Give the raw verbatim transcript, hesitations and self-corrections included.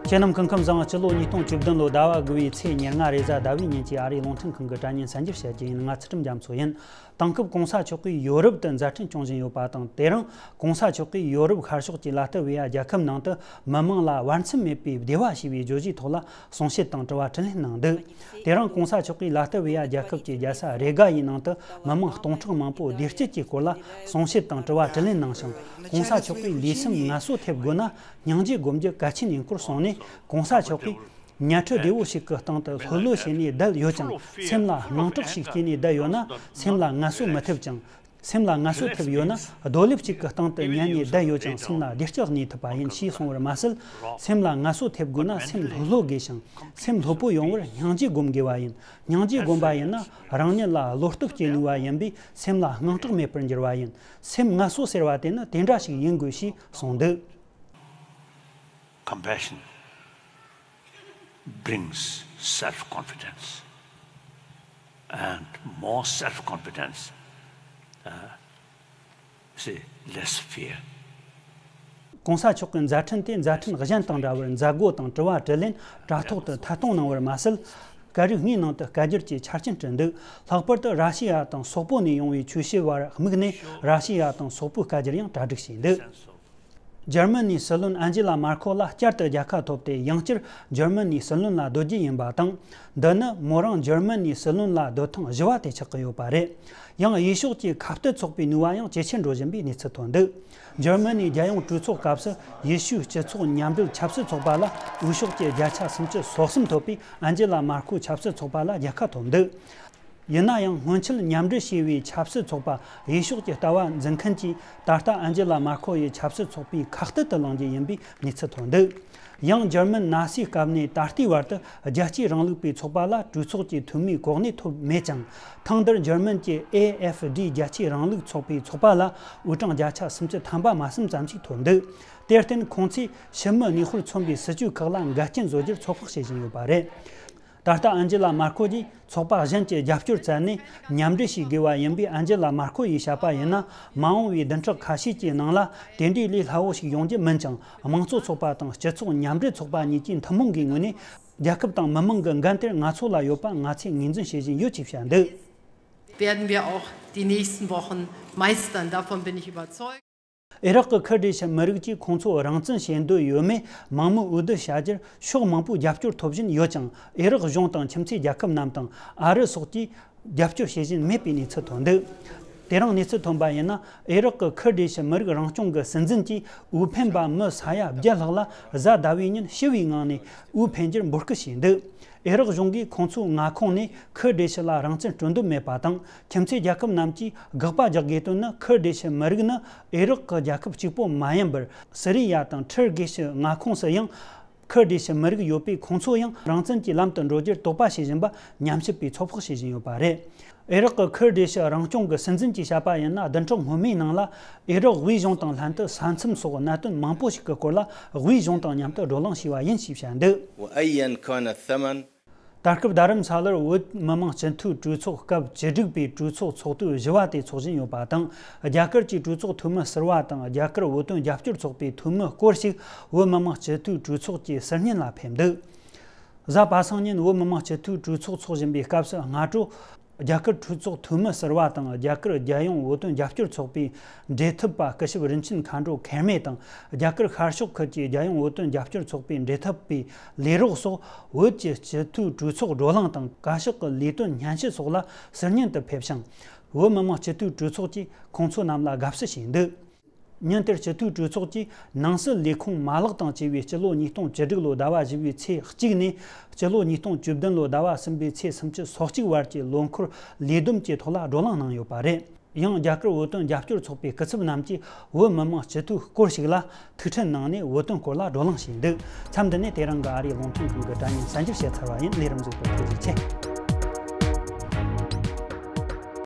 ཁྱེད་རྣམས་སྐུ་ཁམས་བཟང་། སྤྱི་ལོ་ཉིས་སྟོང་བཅུ་བདུན་ལོའི་ཟླ་བ་དགུ་བའི་ཚེས་ཉེར་ལྔ་རེས་གཟའ་ཟླ་བའི་ཉིན་གྱི་ཨ་རིའི་རླུང་འཕྲིན་ཁང་གི་དྲ་བརྙན་གསར་འགྱུར་བཤད་རྒྱུ་ཡིན། ང་ཚུལ་ཁྲིམས་རྒྱ་མཚོ་ཡིན། དེང་སྐབས་༸གོང་ས་མཆོག་གིས་ཡོ་རོབ་ཏུ་མཛད་འཕྲིན་སྐྱོང་བཞིན་ཡོད་པ་དང་། དེ་རིང་༸གོང་ས་མཆོག་གིས་ཡོ་རོབ་ཤར་ཕྱོགས་ཀྱི་ལ་ཏི་ཝི་ཡ་རྒྱལ་ཁབ་ནང་དུ་མི་མང་ལ་བར་མཚམས་མེད་པའི་བདེ་བ་ཞེས་པའི་བརྗོད་གཞིའི་ཐོག་ལ་གསུང་བཤད་དང་དྲི་བ་དྲིས་ལན་གནང་འདུག་དེ་རིང་༸གོང་ས་མཆོག་གིས་ལ་ཏི་ཝི་ཡ་རྒྱལ་ཁབ་ཀྱི་རྒྱལ་ས་རེ་ག་ཡི་ནང་དུ་མི་མང་སྟོང་ཕྲག་མང་པོ་བདེ་སྐྱིད་ཀྱི་སྐོར་ལ་གསུང་བཤད་དང་དྲི་བ་དྲིས་ལན་གནང་ཞིང་། ༸གོང་ས་མཆོག་གིས་ལུས་སེམས་ངལ་གསོ་ཐེབས་དགོས་ན་སྙིང་རྗེ་སྒོམ་རྒྱུ་གལ་ཆེན་ཡིན་སྐོར་གསུངས་ནས། ༸གོང་ས་མཆོག་གིས་ཉལ་ཁྲི་བདེ་བོ་ཞིག་གི་སྟེང་དུ་ལྷོད་ལྷོད་བྱས་ནས་བསྡད་ཡོད་ཀྱང་། སེམས་ལ་དངངས་སྐྲག་ཞིག་སྐྱེས་ནས་བསྡད་ཡོད་ན་སེམས་ལ་ངལ་གསོ་མི་ཐེབས་ཅིང་། སེམས་ལ་ངལ་གསོ་ཐེབས་ཡོད་ན་རྡོ་ལེབ་གཅིག་གི་སྟེང་དུ་ཉལ་ནས་བསྡད་ཡོད་ཀྱང་སེམས་ལ་བདེ་སྐྱིད་གནས་ཐུབ་པ་ཡིན་ཞེས་གསུངས་པར་མ་ཟད། སེམས་ལ་ངལ་གསོ་ཐེབས་དགོས་ན་སེམས་ལྷོད་ལྷོད་དགོས་ཤིང་། སེམས་ལྷོད་པོ་ཡོང་བར་སྙིང་རྗེ་སྒོམ་དགོས་པ་ཡིན། སྙིང་རྗེ་སྒོམ་པ་ཡིན་ན་རང་ཉིད་ལ་བློ་སྟོབས་སྐྱེ་ནུས་པ་ཡིན་པས། སེམས་ལ་དངངས་སྐྲག་མེད་པར་འགྱུར་བ་ཡིན། སེམས་ངལ་གསོ་ཟེར་བ་དེ་ནི་དེ་འདྲ་ཞིག་ཡིན་དགོས་ཞེས་གསུངས་འདུག Compassion brings self confidence, and more self confidence, uh, see, less fear. ༸གོང་ས་མཆོག་གི་མཛད་འཕྲིན་དེ་མཛད་འཕྲིན་གཞན་དང་འདྲ་བར་མཛད་སྒོ་དང་དྲི་བ་དྲིས་ལན་དྲ་ཐོག་ཏུ་ཐད་གཏོང་གནང་བར་མ་ཟད། སྐད་རིགས་ལྔའི་ནང་དུ་སྐད་སྒྱུར་གྱི་ཆ་རྐྱེན་བསྐྲུན་འདུག་ལྷག་པར་དུ་ར་ཤི་ཡ་དང་སོག་པོ་ནས་ཡོང་བའི་ཆོས་བྱེད་པར་དམིགས་ནས་ར་ཤི་ཡ་དང་སོག་པོའི་སྐད་སྒྱུར་ཡང་གྲ་སྒྲིག་བྱས་འདུག་འཇར་མ་ནིའི་སྲིད་བློན་ཨན་ཇི་ལ་མར་ཁོ་ལ་བསྐྱར་དུ་རྒྱལ་ཁ་ཐོབ་སྟེ་ཡང་བསྐྱར་འཇར་མ་ནིའི་སྲིད་བློན་ལ་སྡོད་རྒྱུ་ཡིན་པ་དང་། འདི་ནི་མོ་རང་འཇར་མ་ནིའི་སྲིད་བློན་ལ་སྡོད་ཐེངས་བཞི་བ་དེ་ཆགས་ཀྱི་ཡོད་པ་རེད། ཡང་དབུས་ཕྱོགས་ཀྱི་ཁ་གཏད་ཚོགས་པའི་ནུས་པ་ཡང་ཇེ་ཆེར་འགྲོ་བཞིན་པའི་གནས་ཚུལ་ཐོན་འདུག་འཇར་མ་ནིའི་རྒྱལ་ཡོངས་གྲོས་ཚོགས་སྐབས་སུ་དབུས་ཕྱོགས་སྤྱི་ཚོགས་མཉམ་འབྲེལ་ཆབ་སྲིད་ཚོགས་པ་ལ་དབུས་ཕྱོགས་ཀྱི་བརྒྱ་ཆ་སུམ་ཅུ་སོ་གསུམ་ཐོབ་པའི་ཨན་ཇི་ལ་མར་ཁོ་ཆབ་སྲིད་ཚོགས་པ་ལ་རྒྱལ་ཁ་ཐོབ་འདུག་ཡིན་ན་ཡང་སྔོན་ཆད་མཉམ་འབྲེལ་བྱས་པའི་ཆབ་སྲིད་ཚོགས་པ་དབུས་ཕྱོགས་ཀྱི་ལྟ་བ་འཛིན་མཁན་གྱིས་ད་ལྟ་ཨན་ཇི་ལ་མར་ཁོ་ཡི་ཆབ་སྲིད་ཚོགས་པའི་ཁ་གཏད་དུ་ལངས་རྒྱུ་ཡིན་པའི་གནས་ཚུལ་ཐོན་འདུག་ཡང་འཇར་མན་ནཱ་སིའི་སྐབས་ནས་ད་ལྟའི་བར་དུ་རྒྱལ་གཅེས་རིང་ལུགས་པའི་ཚོགས་པ་ལ་གྲོས་ཚོགས་ཀྱི་འཐུས་མིའི་གོ་གནས་ཐོབ་མེད་ཅིང་། ཐེངས་འདིར་འཇར་མན་གྱི་ཨེ་ཨེཕ་ཌི་རྒྱལ་གཅེས་རིང་ལུགས་ཚོགས་པའི་ཚོགས་པ་ལ་འོས་གྲངས་བརྒྱ་ཆ་སུམ་ཅུ་ཐམ་པ་མ་ཟིན་ཙམ་ཞིག་ཐོབ་འདུག་དེར་བརྟེན་ཁོང་ཚོས་ཕྱི་མི་གནས་སྤོར་མཚོན་པའི་སྲིད་ཇུས་ཁག་ལ་འགལ་རྐྱེན་བཟོ་རྒྱུར་ཚོད་དཔག་བྱེད་བཞིན་ཡོད་པ་རེད། ད་ལྟ་ཨན་ཇི་ལ་མར་ཁོ་གྱིས་ཚོགས་པ་གཞན་གྱི་རྒྱབ་སྐྱོར་བཙལ་ནས་མཉམ་འབྲེལ་བྱེད་དགོས་པ་ཡིན་པས། ཨན་ཇི་ལ་མར་ཁོ་ཡིས་བཤད་པ་ཡིན་ན། མ་འོངས་པའི་བདུན་ཕྲག་ཁ་ཤས་ཀྱི་ནང་ལ་དེ་འདྲའི་ལས་སླ་བོ་ཞིག་ཡོང་རྒྱུ་མིན་ཅིང་། དམངས་གཙོ་ཚོགས་པ་དང་སྤྱི་ཚོགས་མཉམ་འབྲེལ་ཚོགས་པ་གཉིས་ཀྱིས་ཐུན་མོང་གི་ངོས་ནས་རྒྱལ་ཁབ་དང་མི་མང་གི་འགན་དེར་ང་ཚོ་ལ་ཡོད་པ་ང་ཚོས་ངོས་འཛིན་བྱེད་བཞིན་ཡོད་ཅེས་བཤད་འདུག Werden wir auch die nächsten Wochen meistern, davon bin ich überzeugt. ཨི་རག་གི་ཁུར་ཌི་ཤི་མི་རིགས་ཀྱིས་ཁོང་ཚོ་རང་བཙན་བྱེད་འདོད་ཡོད་མེད་མང་མོས་འོས་བསྡུ་བྱ་རྒྱུར་ཕྱོགས་མང་པོས་རྒྱབ་སྐྱོར་ཐོབ་བཞིན་ཡོད་ཅིང་། ཨི་རག་གཞུང་དང་ཁྱིམ་མཚེས་རྒྱལ་ཁབ་རྣམས་དང་ཨ་རི་སོགས་ཀྱིས་རྒྱབ་སྐྱོར་བྱེད་བཞིན་མེད་པའི་གནས་ཚུལ་ཐོན་འདུག་དེ་རིང་གནས་ཚུལ་ཐོན་པ་ཡིན་ན། ཨི་རག་གི་ཁུར་ཌི་ཤི་མི་རིགས་རང་སྐྱོང་གི་སྲིད་འཛིན་གྱིས་འོས་འཕེན་པ་མི་ས་ཡ་བརྒྱད་ལྷག་ལ་གཟའ་ཟླ་བའི་ཉིན་ཞི་བའི་ངང་ནས་འོས་འཕེན་རྒྱུར་འབོད་སྐུལ་བྱས་འདུག་ཨི་རག་གཞུང་གིས་ཁོང་ཚོའི་མངའ་ཁོངས་ནས་ཁུར་ཌི་ཤི་ལ་རང་བཙན་སྤྲོད་འདོད་མེད་པ་དང་། ཁྱིམ་མཚེས་རྒྱལ་ཁབ་རྣམས་ཀྱིས་དགག་པ་རྒྱག་དགོས་དོན་ནི། ཁུར་ཌི་ཤི་མི་རིགས་ནི་ཨི་རག་གི་རྒྱལ་ཁབ་གཅིག་པོ་མ་ཡིན་པར། སི་རི་ཡ་དང་ཐུར་ཀི་ཤི་མངའ་ཁོངས་སུ་ཡང་ཁུར་ཌི་ཤི་མི་རིགས་ཡོད་པས། ཁོང་ཚོ་ཡང་རང་བཙན་གྱི་ལམ་དུ་འགྲོ་རྒྱུར་དོགས་པ་བྱེད་བཞིན་པ་ཉམས་ཞིབ་པས་ཚོད་དཔག་བྱེད་བཞིན་ཡོད་པ་རེད། ཨི་རག་གི་ཁུར་ཌི་ཤི་རང་སྐྱོང་གི་སྲིད་འཛིན་གྱིས་བཤད་པ་ཡིན་ན། བདུན་ཕྲག་སྔོན་མའི་ནང་ལ་ཨི་རག་དབུས་གཞུང་དང་ལྷན་དུ་ས་མཚམས་སོགས་གནད་དོན་མང་པོ་ཞིག་གི་སྐོར་ལ་དབུས་གཞུང་དང་མཉམ་དུ་བགྲོ་གླེང་བྱས་པ་ཡིན་ཞེས་བཤད་འདུག وأيا كان الثمن. ད་སྐབས་རྡ་རམ་ས་ལར་བོད་མི་མང་སྤྱི་འཐུས་གྲོས་ཚོགས་སྐབས་བཅུ་དྲུག་པའི་གྲོས་ཚོགས་ཚོགས་དུས་བཞི་བ་དེ་ཚོགས་བཞིན་ཡོད་པ་དང་། རྒྱ་གར་གྱི་གྲོས་ཚོགས་འཐུས་མི་ཟུར་པ་དང་རྒྱ་གར་བོད་དོན་རྒྱབ་སྐྱོར་ཚོགས་པའི་འཐུས་མི་སྐོར་ཞིག་བོད་མི་མང་སྤྱི་འཐུས་གྲོས་ཚོགས་ཀྱི་ཟུར་ཉན་ལ་ཕེབས་འདུག་གཟའ་པ་སངས་ཉིན་བོད་མི་མང་སྤྱི་འཐུས་གྲོས་ཚོགས་ཚོགས་བཞིན་པའི་སྐབས་སུ། སྔ་དྲོ་རྒྱ་གར་གྲོས་ཚོགས་འཐུས་མི་ཟུར་པ་དང་། རྒྱ་གར་རྒྱལ་ཡོངས་བོད་དོན་རྒྱབ་སྐྱོར་ཚོགས་པའི་འབྲེལ་མཐུད་པ་སྐུ་ཞབས་རིན་ཆེན་མཁའ་འགྲོ་མཁལ་མེ་དང་། རྒྱ་གར་ཤར་ཕྱོགས་ཁུལ་གྱི་རྒྱལ་ཡོངས་བོད་དོན་རྒྱབ་སྐྱོར་ཚོགས་པའི་འབྲེལ་མཐུད་པའི་ལས་རོགས་སོགས། བོད་ཀྱི་སྤྱི་འཐུས་གྲོས་ཚོགས་བགྲོ་གླེང་དང་། བཀའ་ཤག་གི་ལས་དོན་སྙན་ཞུ་སོགས་ལ་ཟུར་ཉན་དུ་ཕེབས་ཤིང་། བོད་མི་མང་སྤྱི་འཐུས་གྲོས་ཚོགས་ཀྱིས་ཁོང་ཚོ་རྣམས་ལ་དགའ་བསུ་བྱས་འདུག་ཉིན་དེར་སྤྱི་འཐུས་གྲོས་ཚོགས་ཀྱིས་ནང་སྲིད་ལས་ཁུངས་མ་ལག་དང་བཅས་པའི་སྤྱི་ལོ་ཉིས་སྟོང་བཅུ་དྲུག་ལོའི་ཟླ་བ་བཞི་བའི་ཚེས་གཅིག་ནས་སྤྱི་ལོ་ཉིས་སྟོང་བཅུ་བདུན་ལོའི་ཟླ་བ་གསུམ་པའི་ཚེས་སུམ་ཅུ་སོ་གཅིག་བར་གྱི་ལོ་འཁོར་ལས་བསྡོམས་ཀྱི་ཐོག་ལ་བགྲོ་གླེང་གནང་ཡོད་པ་རེད། ཡང་རྒྱ་གར་བོད་དོན་རྒྱབ་སྐྱོར་ཚོགས་པའི་སྐུ་ཚབ་རྣམས་ཀྱིས་བོད་མི་མང་སྤྱི་འཐུས་སྐོར་ཞིག་ལ་ཐུག་འཕྲད་གནང་ནས་བོད་དོན་སྐོར་ལ་བགྲོ་གླེང་བྱས་འདུག་མཚམས་འདི་ནས་དེ་རིང་གི་ཨ་རིའི་རླུང་འཕྲིན་ཁང་གི་དྲ་བརྙན་གསར་འགྱུར་བཤད་ཚར་བ་ཡིན། ལས་རིམ་གཟིགས་པར་ཐུགས་རྗེ་ཆེ།